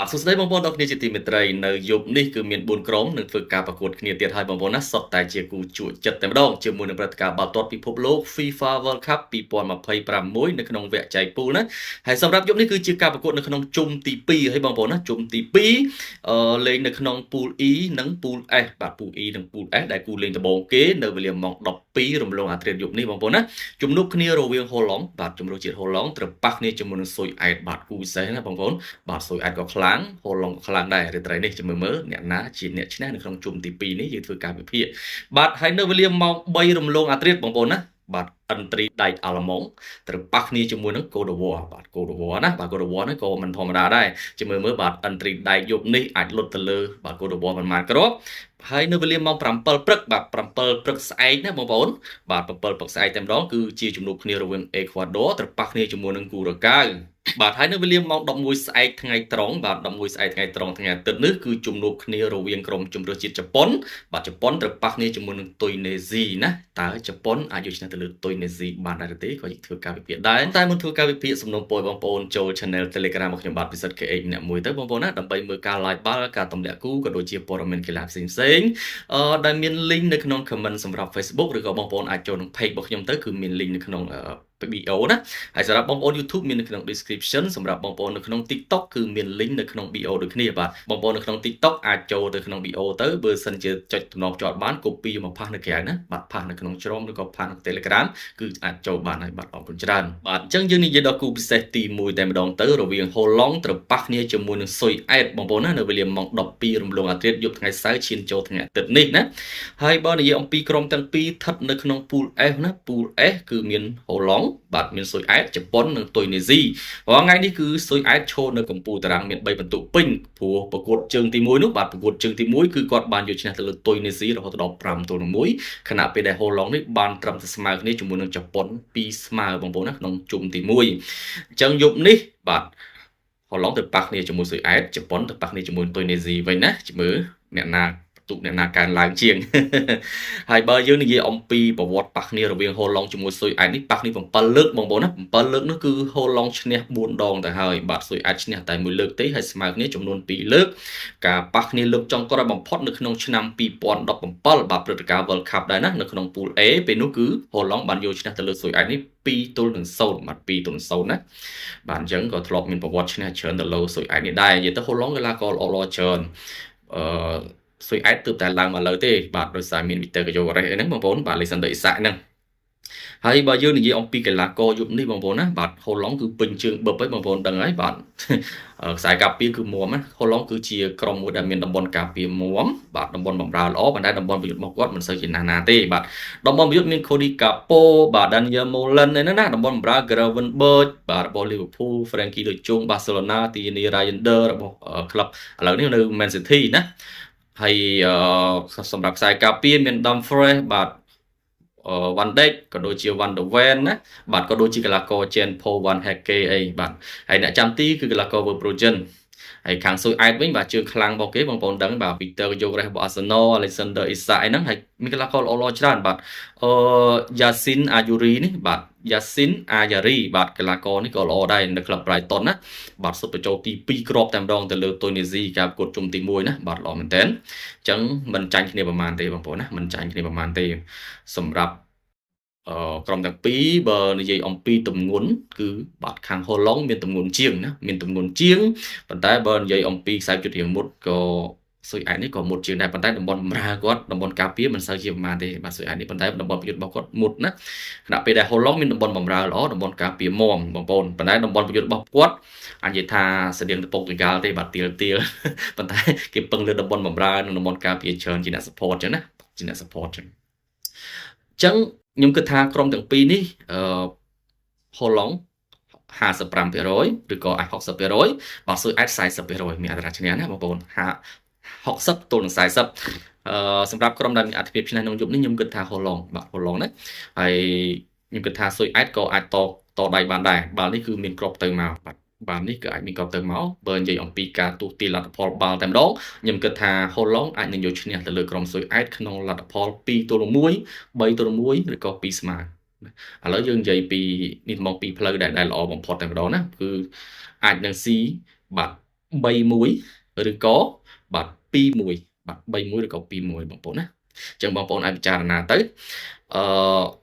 បាទសួស្តីបងប្អូនទាំងគ្នាជាទីមេត្រីនៅយប់នេះគឺមាន4ក្រុមនឹងធ្វើការប្រកួតគ្នាទៀតហើយបងប្អូនណាសុទ្ធតែជាគូជក់ចិត្តតែម្ដងជាមួយនឹងព្រឹត្តិការណ៍បាល់ទាត់ពិភពលោក FIFA World Cup 2026នៅក្នុងវគ្គចែកពូលណាហើយសម្រាប់យប់នេះគឺជាការប្រកួតនៅក្នុងជុំទី2ហើយបងប្អូនណាជុំទី2លេងនៅក្នុងពូល E និងពូល S បាទពូល E និងពូល S ដែលគូលេងដំបូងគេនៅវេលាម៉ោង12រំលងអាធ្រាត្រយប់នេះបងប្អូនណាជំនួបគ្នារវាងហូឡុងបាទជម្រើសជាតិហូឡុងត្រូវប៉ះគ្នាជាមួយនឹងស៊ុយអែតបាទគូពិសេសណាបងប្អូនបាទស៊ុយអែតក៏ខ្លាំងហូឡុងក៏ខ្លាំងដែររាត្រីនេះចាំមើលអ្នកណាជាអ្នកឈ្នះនៅក្នុងជុំទី2នេះយើងធ្វើការវិភាគបាទហើយនៅវេលាម៉ោង3រំលងអាធ្រាត្របងប្អូនណាបាទឥន្ទ្រីដែកអាល្លឺម៉ង់ត្រូវប៉ះគ្នាជាមួយនឹងកូដវ៉ាបាទកូដវ៉ាណាបាទកូដវ៉ានេះក៏មិនធម្មតាដែរចាំមើលបាទឥន្ទ្រីដែកយប់នេះអាចលុតទៅលើបាទកូដវ៉ាប៉ុន្មានគ្រាប់ហើយនៅវេលាម៉ោង7ព្រឹកបាទ7ព្រឹកស្អែកណាបងប្អូនបាទ7ព្រឹកស្អែកតែម្ដងគឺជាជំនួបគ្នារវាងអេក្វាឌ័រត្រូវប៉ះគ្នាជាមួយនឹងគូរ៉ាកៅបាទហើយនៅវេលាម៉ោង11ស្អែកថ្ងៃត្រង់បាទ11ស្អែកថ្ងៃត្រង់ថ្ងៃអាទិត្យនេះគឺជំនួបគ្នារវាងក្រុមជម្រើសជាតិជប៉ុនបាទជប៉ុនត្រូវប៉ះគ្នាជាមួយនឹងទុយនេស៊ីណាតើជប៉ុនអាចយកឈ្នះទៅលើទុយនេស៊ីបានដែរទេក៏យើងធ្វើការវិភាគដែរតែមុនធ្វើការវិភាគសំណូមពរបងប្អូនចូល Channel Telegram របស់ខ្ញុំបាទពិសិដ្ឋ KH ម្នាក់មួយទៅបងប្អូនណាដើម្បីមើលការ live បាល់ការទម្លាក់គូក៏ដូចជាព័ត៌មានកីឡាផ្សេងផ្សេងដែលមាន link នៅក្នុង comment សម្រាប់ Facebook ឬក៏បងប្អូនអាចចូលក្នុង page របស់ខ្ញុំទៅគឺមាន link នៅក្នុង bio ណាហើយសម្រាប់បងប្អូន YouTube មាននៅក្នុង description សម្រាប់បងប្អូននៅក្នុង TikTok គឺមាន link នៅក្នុង bio ដូចគ្នាបាទបងប្អូននៅក្នុង TikTok អាចចូលទៅក្នុង bio ទៅបើសិនជាចុចតំណភ្ជាប់បាន copy មកផាសនៅក្រៅណាបាទផាសនៅក្នុង Chrome ឬក៏ផាសនៅ Telegram គឺអាចចូលបានហើយបាទអរគុណច្រើនបាទអញ្ចឹងយើងនិយាយដល់គូពិសេសទី1តែម្ដងទៅរវាងហូឡុងត្រូវប៉ះគ្នាជាមួយនឹងស៊ុយអែតបងប្អូនណានៅវេលាម៉ោង12រំលងអាធ្រាត្រយប់ថ្ងៃសៅរ៍ឈានចូលថ្ងៃអាទិត្យនេះណាហើយបើនិយាយអំពីក្រុមទាំងពីរស្ថិតនៅក្នុងពូល F ណាពូល S គឺមានហូឡុងបាទមានស៊ុយអែតជប៉ុននិងទុយនេស៊ីរាល់ថ្ងៃនេះគឺស៊ុយអែតឈរនៅកម្ពុជាតារាងមាន3ពិន្ទុពេញព្រោះប្រកួតជើងទី1នោះបាទប្រកួតជើងទី1គឺគាត់បានយកឈ្នះទៅលើទុយនេស៊ីរហូតដល់5ទល់នឹង1ខណៈពេលដែលហូឡុងនេះបានត្រឹមតែស្មើគ្នាជាមួយនឹងជប៉ុន2ស្មើបងប្អូនណាក្នុងជុំទី1អញ្ចឹងយប់នេះបាទហូឡុងទៅប៉ះគ្នាជាមួយស៊ុយអែតជប៉ុនទៅប៉ះគ្នាជាមួយទុយនេស៊ីវិញណាមើលអ្នកណាទុកអ្នកណាកើនឡើងជាងហើយបើយើងនិយាយអំពីប្រវត្តិប៉ះគ្នារវាងហូឡុងជាមួយស៊ុយអែតនេះប៉ះគ្នា7លើកបងប្អូនណា7លើកនោះគឺហូឡុងឈ្នះ4ដងទៅហើយបាទស៊ុយអែតឈ្នះតែមួយលើកទេហើយស្មើគ្នាចំនួន2លើកការប៉ះគ្នាលើកចុងក្រោយបំផុតនៅក្នុងឆ្នាំ2017បាទព្រឹត្តិការណ៍ World Cup ដែរណានៅក្នុងពូល A ពេលនោះគឺហូឡុងបានយកឈ្នះទៅលើស៊ុយអែតនេះ2ទល់នឹង0បាទ2ទល់នឹង0ណាបាទអញ្ចឹងក៏ធ្លាប់មានប្រវត្តិឈ្នះច្រើនទៅលើស៊ុយអែតនេះដែរនិយាយទៅហូឡុងកីឡាករល្អៗច្រើនអឺស៊ុយអែតទើបតែឡើងមកលើទេបាទដោយសារមានវីទ័រកយ៉ូរ៉េសអីហ្នឹងបងប្អូនបាទអាឡិចសាន់ដឺអ៊ីសាក់ហ្នឹងហើយបើយើងនិយាយអំពីកីឡាករយប់នេះបងប្អូនណាបាទហូឡុងគឺពេញជើងបឹបហើយបងប្អូនដឹងហើយបាទខ្សែការពារគឺមាំណាហូឡុងគឺជាក្រុមមួយដែលមានតំបន់ការពារមាំបាទតំបន់បម្រើល្អប៉ុន្តែតំបន់ប្រយុទ្ធរបស់គាត់មិនសូវជាណាស់ណាទេបាទតំបន់ប្រយុទ្ធមាន Cody Gakpo បាទ Daniel Molen អីហ្នឹងណាតំបន់បម្រើ Gravenberch បាទរបស់ Liverpool Frankie de Jong Barcelona Tierney Reijnders របស់ក្លឹបឥឡូវនេះនៅ Man City ណាហើយសម្រាប់ខ្សែការពារមាន Dumfries បាទ Van Dijk ក៏ដូចជា Van de Ven ណាបាទក៏ដូចជាកីឡាករ Jean Paul Van Hecke អីបាទហើយអ្នកចាំទីគឺកីឡាករ Verbruggen ហើយខាងស៊ុយអែតវិញបាទជើងខ្លាំងរបស់គេបងប្អូនដឹងបាទ Victor Gyökeres របស់ Arsenal Alexander Isak អីហ្នឹងហើយមានកីឡាករល្អៗច្រើនបាទអឺ Yasin Ayuri នេះបាទ Yasin Ayari បាទកីឡាករនេះក៏ល្អដែរនៅក្លឹប Brighton ណាបាទសុទ្ធបញ្ចូលទី2គ្រាប់តែម្ដងទៅលើទុយនេស៊ីការប្រកួតជុំទី1ណាបាទល្អមែនតើអញ្ចឹងមិនចាញ់គ្នាប្រហែលទេបងប្អូនណាមិនចាញ់គ្នាប្រហែលទេសម្រាប់អឺក្រុមទាំងពីរបើនិយាយអំពីទម្ងន់គឺបាទខាងហូឡុងមានទម្ងន់ជាងណាមានទម្ងន់ជាងប៉ុន្តែបើនិយាយអំពីខ្សែយុទ្ធរៀងមុតក៏ស៊ុយអែតនេះក៏មុតជាងដែរប៉ុន្តែតំបន់បម្រើគាត់តំបន់ការពារមិនសូវជាប្រមាណទេបាទស៊ុយអែតនេះប៉ុន្តែតំបន់ប្រយុទ្ធរបស់គាត់មុតណាខណៈពេលដែលហូឡុងមានតំបន់បម្រើល្អតំបន់ការពារមាំបងប្អូនប៉ុន្តែតំបន់ប្រយុទ្ធរបស់គាត់អាចនិយាយថាស្តៀងទៅពុកកកាលទេបាទទៀលទៀលប៉ុន្តែគេពឹងលើតំបន់បម្រើនិងតំបន់ការពារច្រើនជាអ្នក support ចឹងណាជាអ្នក support ចឹងអញ្ចឹងខ្ញុំគិតថាក្រុមទាំងពីរនេះអឺហូឡុង55%ឬក៏អាច60%បាទស៊ុយអែត40%មានអត្រាឈ្នះណាបងប្អូន60ទល់នឹង40អឺសម្រាប់ក្រុមដែលមានអធិភាពឈ្នះក្នុងយប់នេះខ្ញុំគិតថាហូឡុងបាទហូឡុងណាហើយខ្ញុំគិតថាស៊ុយអែតក៏អាចតតដៃបានដែរបាល់នេះគឺមានក្របទៅមកបាទបាល់នេះគឺអាចមានក្របទៅមកបើនិយាយអំពីការទស្សន៍ទាយលទ្ធផលបាល់តែម្ដងខ្ញុំគិតថាហូឡុងអាចនឹងយកឈ្នះទៅលើក្រុមស៊ុយអែតក្នុងលទ្ធផល2ទល់នឹង1 3ទល់នឹង1ឬក៏2ស្មើ ឥឡូវយើងនិយាយពីនេះមកពីផ្លូវដែលល្អបំផុតតែម្ដងណាគឺអាចនឹងស៊ីបាទ 3-1 ឬក៏បាទ2-1 បាទ3-1 ឬក៏2-1 បងប្អូនណាអញ្ចឹងបងប្អូនអាចពិចារណាទៅអឺ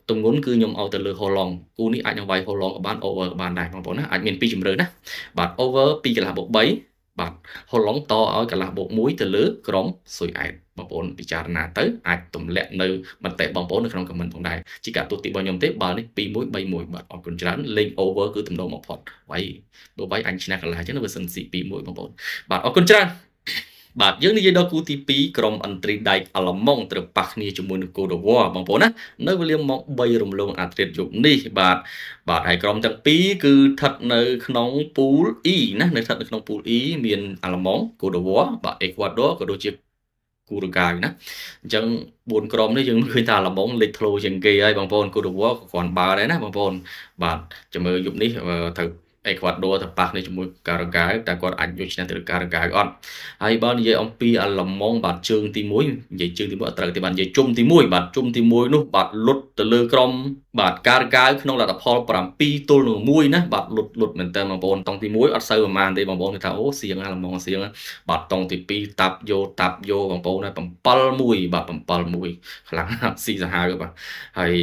ទម្ងន់គឺខ្ញុំឲ្យទៅលើហូឡុងគូនេះអាចនឹងវាយហូឡុងក៏បាន over ក៏បានដែរបងប្អូនណាអាចមានពីរជម្រើសណាបាទ over 2.5 បូក3បាទហូឡុងតឲ្យកន្លះបូក1ទៅលើក្រុមស៊ុយអែតបងប្អូនពិចារណាទៅអាចទម្លាក់នៅមតិបងប្អូននៅក្នុង comment ផងដែរជាការទស្សន៍ទីរបស់ខ្ញុំទេបាល់នេះ2-1 3-1បាទអរគុណច្រើនលេង over គឺទំនងបំផុតវាយបើវាយអញឈ្នះកន្លះអញ្ចឹងបើសិនស៊ី2-1បងប្អូនបាទអរគុណច្រើនបាទយើងនិយាយដល់គូទី2ក្រុមអន្ត្រីដែកអាឡម៉ុងត្រូវប៉ះគ្នាជាមួយនឹងកូដវ៉ាបងប្អូនណានៅវេលាម៉ោង3រំលងអាធ្រាត្រយប់នេះបាទបាទហើយក្រុមទាំងពីរគឺស្ថិតនៅក្នុងពូល E ណានៅស្ថិតនៅក្នុងពូល E មានអាឡម៉ុងកូដវ៉ាបាទអេក្វាដារក៏ដូចជាគូរហ្គាយណាអញ្ចឹង4ក្រុមនេះយើងឃើញថាអាឡម៉ុងលេចធ្លោជាងគេហើយបងប្អូនកូដវ៉ាក៏គ្រាន់បើដែរណាបងប្អូនបាទចាំមើលយប់នេះត្រូវអេក្វាដារទៅប៉ះគ្នាជាមួយការ៉ាហ្គាវតែគាត់អាចយកឈ្នះទៅការ៉ាហ្គាវអត់ហើយបើនិយាយអំពីអាឡម៉ុងបាទជើងទី1និយាយជើងទី1អត់ត្រូវទេបាទនិយាយជុំទី1បាទជុំទី1នោះបាទលុតទៅលើក្រុមបាទការ៉ាហ្គាវក្នុងលទ្ធផល7-1ណាបាទលុតលុតមែនតើបងប្អូនតង់ទី1អត់សូវប្រហែលទេបងប្អូនគេថាអូសៀងអាឡម៉ុងសៀងបាទតង់ទី2តាប់យោតាប់យោបងប្អូនណា7-1បាទ7-1ខ្លាំងស៊ីសាហាវបាទហើយ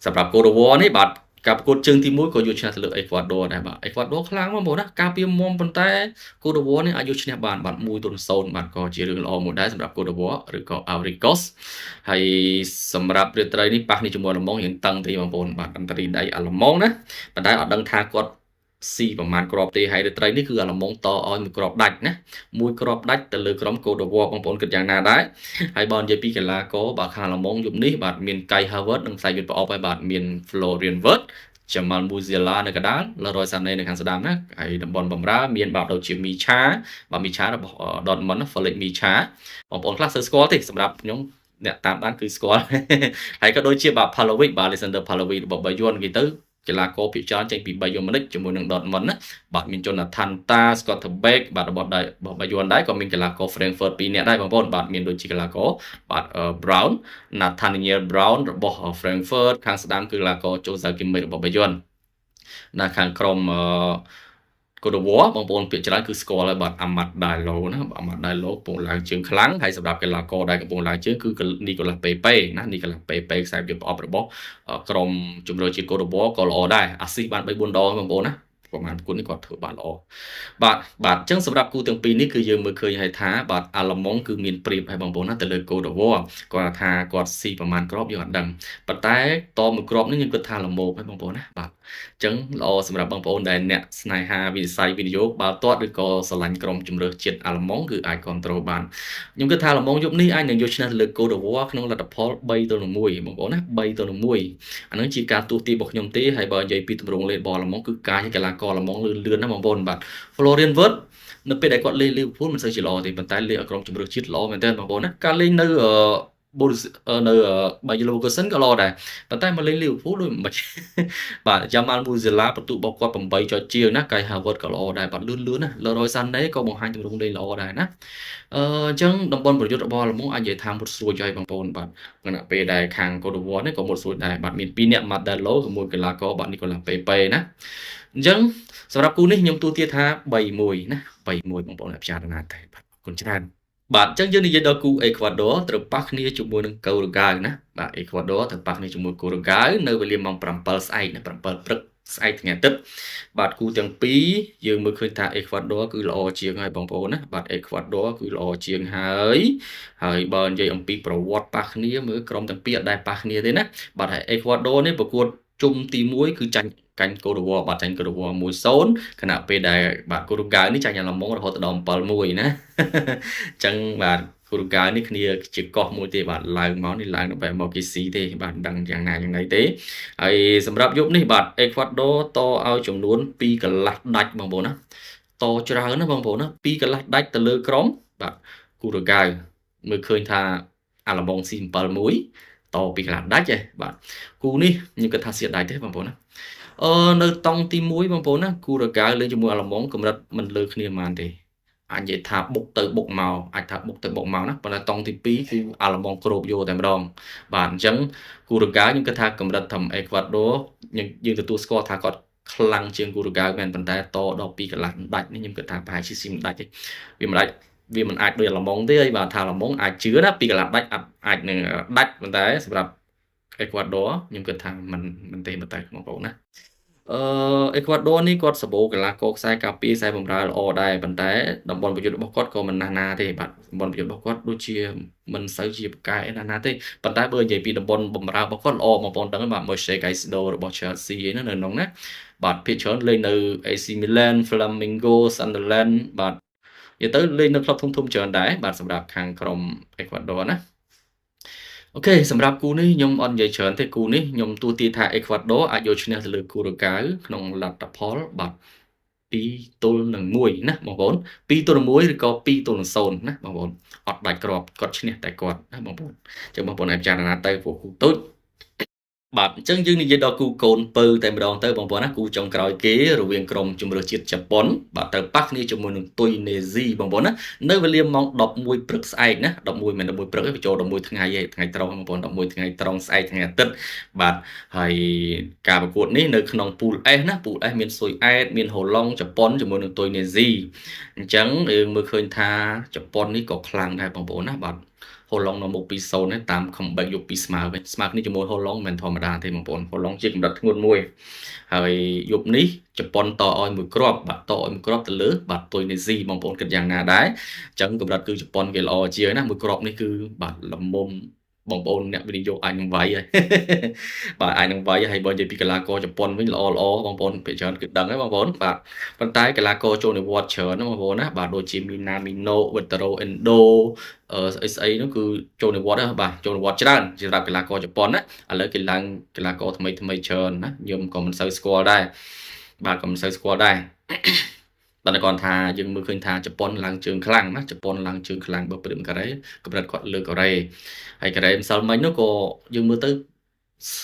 សម្រាប់កូដវ៉ានេះបាទការប្រកួតជើងទី1ក៏យកឈ្នះទៅលើអេក្វាដារដែរបាទអេក្វាដារខ្លាំងបងប្អូនណាការពារមុំប៉ុន្តែកូដវ៉ានេះអាចយកឈ្នះបានបាទ1-0បាទក៏ជារឿងល្អមួយដែរសម្រាប់កូដវ៉ាឬក៏អាវរីកូសហើយសម្រាប់រាត្រីនេះប៉ះនេះជាមួយអាឡម៉ុងរៀងតឹងទេបងប្អូនបាទអន្តរីដៃអាឡម៉ុងណាប៉ុន្តែអត់ដឹងថាគាត់ស៊ីប្រមាណគ្រាប់ទេហើយរាត្រីនេះគឺអាឡម៉ុងតឲ្យមួយគ្រាប់ដាច់ណាមួយគ្រាប់ដាច់ទៅលើក្រុមកូដវ៉ាបងប្អូនគិតយ៉ាងណាដែរហើយបើនិយាយពីកីឡាករបាទខាងអាឡម៉ុងយប់នេះបាទមានកៃ Havertz និងខ្សែយុទ្ធប្រអប់ហើយបាទមាន Florian Wirtz Jamal Musiala នៅកណ្ដាល Leroy Sané នៅខាងស្ដាំណាហើយតំបន់បម្រើមានបាទដូចជា Micha បាទ Micha របស់ Dortmund Felix Micha បងប្អូនខ្លះសូវស្គាល់ទេសម្រាប់ខ្ញុំអ្នកតាមដានគឺស្គាល់ហើយក៏ដូចជាបាទ Pavlovic បាទ Alexander Pavlovic របស់ Bayern គេទៅកីឡាករភាគច្រើនចេញពី Bayern Munich ជាមួយនឹង Dortmund ណាបាទមាន Jonathan Tah Scott Beck បាទរបស់ដែររបស់ Bayern ដែរក៏មានកីឡាករ Frankfurt 2នាក់ដែរបងប្អូនបាទមានដូចជាកីឡាករបាទ Brown Nathaniel Brown របស់ Frankfurt ខាងស្ដាំគឺកីឡាករ Jose Kimmich របស់ Bayern ណាខាងក្រុមកូដវ៉ាបងប្អូនភាគច្រើនគឺស្គាល់ហើយបាទអាម៉ាត់ដាឡូណាអាម៉ាត់ដាឡូកំពុងឡើងជើងខ្លាំងហើយសម្រាប់កីឡាករដែលកំពុងឡើងជើងគឺនីកូឡាសពេពេណានីកូឡាសពេពេខ្សែវាប្រអប់របស់ក្រុមជម្រើសជាតិកូដវ៉ាក៏ល្អដែរអាស៊ីសបាន3 4ដងបងប្អូនណាប្រហែលគុណនេះគាត់ធ្វើបានល្អបាទបាទអញ្ចឹងសម្រាប់គូទាំងពីរនេះគឺយើងមើលឃើញហើយថាបាទអាឡម៉ុងគឺមានប្រៀបហើយបងប្អូនណាទៅលើកូដវ៉ាគាត់ថាគាត់ស៊ីប្រហែលគ្រាប់យើងអត់ដឹងប៉ុន្តែតមួយគ្រាប់នេះខ្ញុំគិតថាល្មមហើយបងប្អូនណាបាទអញ្ចឹងល្អសម្រាប់បងប្អូនដែលអ្នកស្នេហាវិស័យវិនិយោគបាល់ទាត់ឬក៏ស្រឡាញ់ក្រុមជម្រើសជាតិអាឡម៉ុងគឺអាចគ្រប់គ្រងបានខ្ញុំគិតថាអាឡម៉ុងយប់នេះអាចនឹងយកឈ្នះលើកូដវ៉ាក្នុងលទ្ធផល3-1បងប្អូនណា3-1អានឹងជាការទស្សន៍ទាយរបស់ខ្ញុំទេហើយបើនិយាយពីទម្រង់លេងរបស់អាឡម៉ុងគឺការកីឡាករអាឡម៉ុងលឿនលឿនណាបងប្អូនបាទ Florian Wirtz នៅពេលដែលគាត់លេង Liverpool មិនសូវជាល្អទេប៉ុន្តែលេងឲ្យក្រុមជម្រើសជាតិល្អមែនទែនបងប្អូនណាការលេងនៅនៅ Bayer Leverkusen ក៏ល្អដែរប៉ុន្តែមកលេង Liverpool ដូចមិនបាទ Jamal Musiala បន្ទុករបស់គាត់8ចុចជាងណា Kai Havertz ក៏ល្អដែរបាទលឿនលឿនណា Leroy Sané ក៏បង្ហាញទម្រង់លេងល្អដែរណាអញ្ចឹងតំបន់ប្រយុទ្ធរបស់អាឡម៉ុងអាចនិយាយថាមុតស្រួចហើយបងប្អូនបាទខណៈពេលដែលខាងកូដវ៉ានេះក៏មុតស្រួចដែរបាទមាន2នាក់ Madelo ជាមួយកីឡាករបាទ Nicolas Pepe ណាអញ្ចឹងសម្រាប់គូនេះខ្ញុំទូទាថា3-1ណា3-1បងប្អូនពិចារណាតែបាទអរគុណច្រើនបាទអញ្ចឹងយើងនិយាយដល់គូអេក្វាដារត្រូវប៉ះគ្នាជាមួយនឹងកូរូហ្គាវណាបាទអេក្វាដារត្រូវប៉ះគ្នាជាមួយកូរូហ្គាវនៅវេលាម៉ោង7ស្អែកណា7ព្រឹកស្អែកថ្ងៃអាទិត្យបាទគូទាំងពីរយើងមើលឃើញថាអេក្វាដារគឺល្អជាងហើយបងប្អូនណាបាទអេក្វាដារគឺល្អជាងហើយហើយបើនិយាយអំពីប្រវត្តិប៉ះគ្នាមើលក្រុមទាំងពីរអត់ដែលប៉ះគ្នាទេណាបាទហើយអេក្វាដារនេះប្រកួតជុំទី1គឺចាញ់កាញ់កូដវ៉ាបាទចាញ់កូដវ៉ា1-0ខណៈពេលដែលបាទកូរូហ្គាវនេះចាញ់អាឡម៉ុងរហូតដល់7-1ណាអញ្ចឹងបាទកូរូហ្គាវនេះគ្នាជាកោះមួយទេបាទឡើងមកនេះឡើងដល់បែបមកគេស៊ីទេបាទមិនដឹងយ៉ាងណាយ៉ាងណីទេហើយសម្រាប់យប់នេះបាទអេក្វាដារតឲ្យចំនួន2កន្លះដាច់បងប្អូនណាតច្រើនណាបងប្អូនណា2កន្លះដាច់ទៅលើក្រុមបាទកូរូហ្គាវមើលឃើញថាអាឡម៉ុងស៊ី7-1ត2កន្លះដាច់ឯបាទគូនេះខ្ញុំគិតថាសៀដាច់ទេបងប្អូនណានៅតង់ទី1បងប្អូនណាគូរហ្គាវលេងជាមួយអាឡម៉ុងកម្រិតមិនលើគ្នាប៉ុន្មានទេអាចនិយាយថាបុកទៅបុកមកអាចថាបុកទៅបុកមកណាប៉ុន្តែតង់ទី2គឺអាឡម៉ុងគ្របយកតែម្ដងបាទអញ្ចឹងគូរហ្គាវខ្ញុំគិតថាកម្រិតធំអេក្វាដារយើងទទួលស្គាល់ថាគាត់ ខ្លាំងជាងគូរូហ្គាវមែនប៉ុន្តែតដល់2កន្លះដាច់នេះខ្ញុំគិតថាប្រហែលជាស៊ីមិនដាច់ទេវាមិនដាច់វាមិនអាចដូចអាល្លឺម៉ង់ទេហើយបាទថាអាល្លឺម៉ង់អាចជឿណា2កន្លះដាច់អាចនឹងដាច់ប៉ុន្តែសម្រាប់អេក្វាឌ័រខ្ញុំគិតថាមិនទេមើលទៅបងប្អូនណាអេក្វាឌ័រនេះគាត់សម្បូរកីឡាករខ្សែការពារខ្សែបម្រើល្អដែរប៉ុន្តែតំបន់ប្រយុទ្ធរបស់គាត់ក៏មិនណាស់ណាទេបាទតំបន់ប្រយុទ្ធរបស់គាត់ដូចជាមិនសូវជាពូកែណាស់ណាទេប៉ុន្តែបើនិយាយពីតំបន់បម្រើរបស់គាត់ល្អបងប្អូនដឹងហើយបាទ Moise Caicedo របស់ Chelsea ឯនោះនៅក្នុងណាបាទភាគច្រើនលេងនៅ AC Milan, Flamengo, Sunderland បាទនិយាយទៅលេងនៅក្លឹបធំៗច្រើនដែរបាទសម្រាប់ខាងក្រុមអេក្វាឌ័រណាអូខេសម្រាប់គូនេះខ្ញុំអត់និយាយច្រើនទេគូនេះខ្ញុំទូទាថាអេក្វាឌ័រអាចយកឈ្នះទៅលើគូរូហ្គាវក្នុងលទ្ធផលបាទ2-1ណាបងប្អូន2-1ឬក៏2-0ណាបងប្អូនអត់ដាច់គ្រាប់គាត់ឈ្នះតែគាត់ណាបងប្អូនអញ្ចឹងបងប្អូនអាចពិចារណាទៅព្រោះគូតូចបាទអញ្ចឹងយើងនិយាយដល់គូកូនពៅតែម្ដងទៅបងប្អូនណាគូចុងក្រោយគេរវាងក្រុមជម្រើសជាតិជប៉ុនបាទត្រូវប៉ះគ្នាជាមួយនឹងទុយនេស៊ីបងប្អូនណានៅវេលាម៉ោង11ព្រឹកស្អែកណា11មិន11ព្រឹកទេបញ្ចូល11ថ្ងៃឯងថ្ងៃត្រង់បងប្អូន11ថ្ងៃត្រង់ស្អែកថ្ងៃអាទិត្យបាទហើយការប្រកួតនេះនៅក្នុងពូល S ណាពូល S មានស៊ុយអែតមានហូឡុងជប៉ុនជាមួយនឹងទុយនេស៊ីអញ្ចឹងយើងមើលឃើញថាជប៉ុននេះក៏ខ្លាំងដែរបងប្អូនណាបាទហូឡុងនៅមុខ2-0នេះតាម comeback យក2ស្មើវិញស្មើគ្នាជាមួយហូឡុងមិនធម្មតាទេបងប្អូនហូឡុងជាកម្រិតធ្ងន់មួយហើយយប់នេះជប៉ុនតឲ្យមួយគ្រាប់បាទតឲ្យមួយគ្រាប់ទៅលើបាទទុយនេស៊ីបងប្អូនគិតយ៉ាងណាដែរអញ្ចឹងកម្រិតគឺជប៉ុនគេល្អជាងណាមួយគ្រាប់នេះគឺបាទល្មមបងប្អូនអ្នកវិនិយោគអាចនឹងវាយហើយបាទអាចនឹងវាយហើយបើនិយាយពីកីឡាករជប៉ុនវិញល្អល្អបងប្អូនភាគច្រើនគឺដឹងហើយបងប្អូនបាទប៉ុន្តែកីឡាករចូលនិវត្តន៍ច្រើនណាបងប្អូនណាបាទដូចជាមីណាមីណូវិតរ៉ូអេនដូស្អីនោះគឺចូលនិវត្តន៍បាទចូលនិវត្តន៍ច្រើនសម្រាប់កីឡាករជប៉ុនណាឥឡូវគេឡើងកីឡាករថ្មីថ្មីច្រើនណាខ្ញុំក៏មិនសូវស្គាល់ដែរបាទក៏មិនសូវស្គាល់ដែរតែគាត់ថាយើងមើលឃើញថាជប៉ុនឡើងជើងខ្លាំងណាជប៉ុនឡើងជើងខ្លាំងបើប្រៀបកូរ៉េកម្រិតគាត់លើកូរ៉េហើយកូរ៉េម្សិលមិញនោះក៏យើងមើលទៅ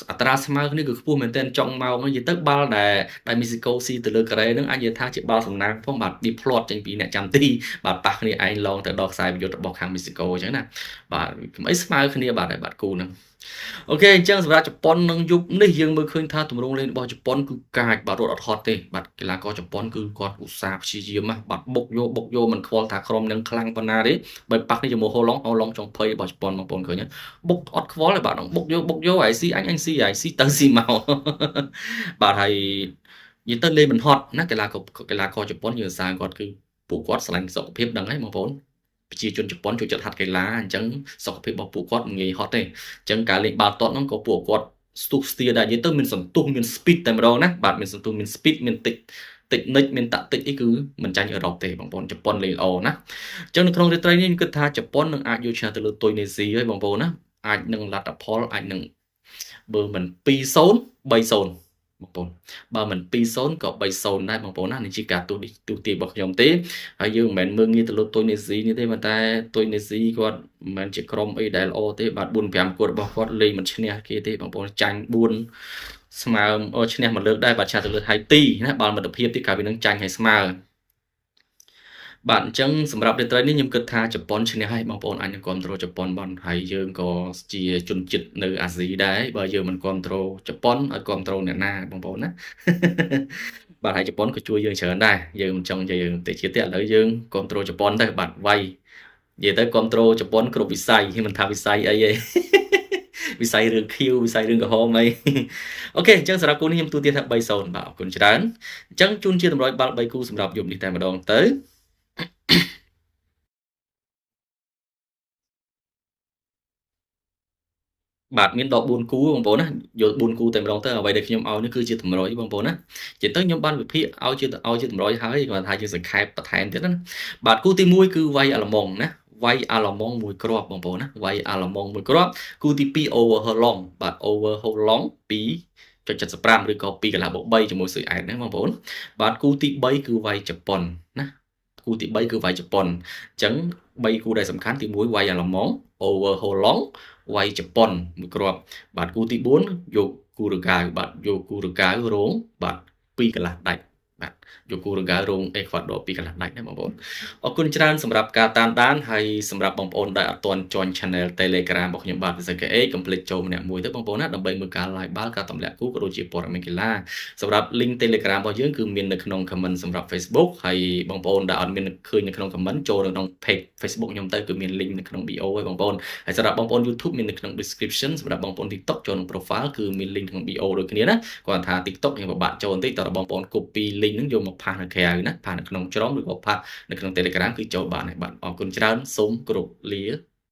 អត្រាស្មើគ្នាគឺខ្ពស់មែនទែនចុងម៉ោងនិយាយទៅបាល់ដែលមេស៊ីកូស៊ីទៅលើកូរ៉េនឹងអាចនិយាយថាជាបាល់សំណាងផងបាទវាផ្្លាត់ចេញពីអ្នកចាំទីបាទប៉ះគ្នាឯងឡងទៅដល់ខ្សែប្រយុទ្ធរបស់ខាងមេស៊ីកូអញ្ចឹងណាបាទកុំអីស្មើគ្នាបាទហើយបាទគូហ្នឹងអូខេអញ្ចឹងសម្រាប់ជប៉ុននឹងយប់នេះយើងមើលឃើញថាទម្រង់លេងរបស់ជប៉ុនគឺកាចបាទរត់អត់ហត់ទេបាទកីឡាករជប៉ុនគឺគាត់ឧស្សាហ៍ព្យាយាមណាបាទបុកយកមិនខ្វល់ថាក្រុមនឹងខ្លាំងប៉ុណ្ណាទេបើប៉ះនេះជាមួយហូឡុងហូឡុងចុងភ័យរបស់ជប៉ុនបងប្អូនឃើញបុកអត់ខ្វល់ទេបាទបុកយកអាយស៊ីអញស៊ីអាយស៊ីទៅស៊ីមកបាទហើយនិយាយទៅលេងមិនហត់ណាកីឡាករជប៉ុនយើងសាគាត់គឺពួកគាត់ស្រឡាញ់សុខភាពដឹងហើយបងប្អូនប្រជាជនជប៉ុនចូលចិត្តហាត់កីឡាអញ្ចឹងសុខភាពរបស់ពួកគាត់មិនងាយហត់ទេអញ្ចឹងការលេងបាល់ទាត់ហ្នឹងក៏ពួកគាត់ស្ទុះស្ទាដែរនិយាយទៅមានសន្ទុះមាន speed តែម្ដងណាបាទមានសន្ទុះមាន speed មានតិចនិចមានតាក់តិចអីគឺមិនចាញ់អឺរ៉ុបទេបងប្អូនជប៉ុនលេងល្អណាអញ្ចឹងនៅក្នុងរាត្រីនេះខ្ញុំគិតថាជប៉ុននឹងអាចយកឈ្នះទៅលើទុយនេស៊ីហើយបងប្អូនណាអាចនឹងលទ្ធផលអាចនឹងបើមិន2-0 3-0បងប្អូនបើមិន2-0ក៏3-0ដែរបងប្អូនណានេះជាការទូទាយរបស់ខ្ញុំទេហើយយើងមិនមែនមើលងាយទៅលើទុយនេស៊ីនេះទេប៉ុន្តែទុយនេស៊ីគាត់មិនមែនជាក្រុមអីដែលល្អទេបាទ4 5គូរបស់គាត់លេងមិនឈ្នះគេទេបងប្អូនចាញ់4ស្មើឈ្នះមួយលើកដែរបាទឆាទៅលើហៃទីណាបាល់មិត្តភាពទីកាលពីនឹងចាញ់ឲ្យស្មើបាទអញ្ចឹងសម្រាប់រាត្រីនេះខ្ញុំគិតថាជប៉ុនឈ្នះហើយបងប្អូនអាចនឹងគ្រប់គ្រងជប៉ុនបានហើយយើងក៏ជាជនជាតិនៅអាស៊ីដែរបើយើងមិនគ្រប់គ្រងជប៉ុនឲ្យគ្រប់គ្រងអ្នកណាបងប្អូនណាបាទហើយជប៉ុនក៏ជួយយើងច្រើនដែរយើងមិនចង់និយាយយើងទេជាតិទេឥឡូវយើងគ្រប់គ្រងជប៉ុនទៅបាទវាយនិយាយទៅគ្រប់គ្រងជប៉ុនគ្រប់វិស័យមិនថាវិស័យអីទេវិស័យរឿងខៀវវិស័យរឿងក្រហមអីអូខេអញ្ចឹងសម្រាប់គូនេះខ្ញុំទូទាត់ថា3-0បាទអរគុណច្រើនអញ្ចឹងជូនជាតម្រុយបាល់3គូសម្រាប់យប់នេះតែម្ដងទៅបាទមានដល់4គូបងប្អូនណាយក4គូតែម្ដងទៅអ្វីដែលខ្ញុំឲ្យនេះគឺជាតម្រុយបងប្អូនណាជាទៅខ្ញុំបានវិភាគឲ្យជាតម្រុយហើយគាត់ថាយើងសង្ខេបបន្ថែមទៀតណាបាទគូទី1គឺវាយអាល្លឺម៉ង់ណាវាយអាល្លឺម៉ង់មួយគ្រាប់បងប្អូនណាវាយអាល្លឺម៉ង់មួយគ្រាប់គូទី2 over Holong បាទ over Holong 2.75ឬក៏2កន្លះបូក3ជាមួយស៊ុយអែតណាបងប្អូនបាទគូទី3គឺវាយជប៉ុនណាគូទី3គឺវាយជប៉ុនអញ្ចឹង3គូដែលសំខាន់ទី1វាយអាល្លឺម៉ង់ over Holong វាយជប៉ុនមួយគ្រាប់បាទគូទី4យកគូរូហ្គាវបាទយកគូរូហ្គាវរងបាទ2កន្លះដាច់បាទ យកគូរង្កើរោងអេក្វាដ័រ 2កន្លះដាច់ណាបងប្អូន។ អរគុណច្រើនសម្រាប់ការតាមដាន ហើយសម្រាប់បងប្អូនដែលអត់ទាន់ join channel Telegram របស់ខ្ញុំបាទពិសេស KA កុំភ្លេចចូលម្នាក់មួយទៅបងប្អូនណា ដើម្បីមើលការ live បាល់ ការទម្លាក់គូ ក៏ដូចជាព័ត៌មានកីឡា។ សម្រាប់ link Telegram របស់យើងគឺមាននៅក្នុង comment សម្រាប់ Facebook ហើយបងប្អូនដែលអត់មានឃើញនៅក្នុង comment ចូលនៅក្នុង page Facebook ខ្ញុំទៅ គឺមាន link នៅក្នុង bio ហើយបងប្អូន។ ហើយសម្រាប់បងប្អូន YouTube មាននៅក្នុង description សម្រាប់បងប្អូន TikTok ចូលក្នុង profile គឺមាន link ក្នុង bio ដូចគ្នាណា។ គាត់ថា TikTok យើងពិបាកចូលបន្តិច តើបងប្អូន copy link ហ្នឹងយកមកផាសនៅក្រៅណា ផាសនៅក្នុង Chrome ឬក៏ផាសនៅក្នុង Telegram គឺចូលបានហើយ។ បាទ អរគុណច្រើន សូមគោរពលា។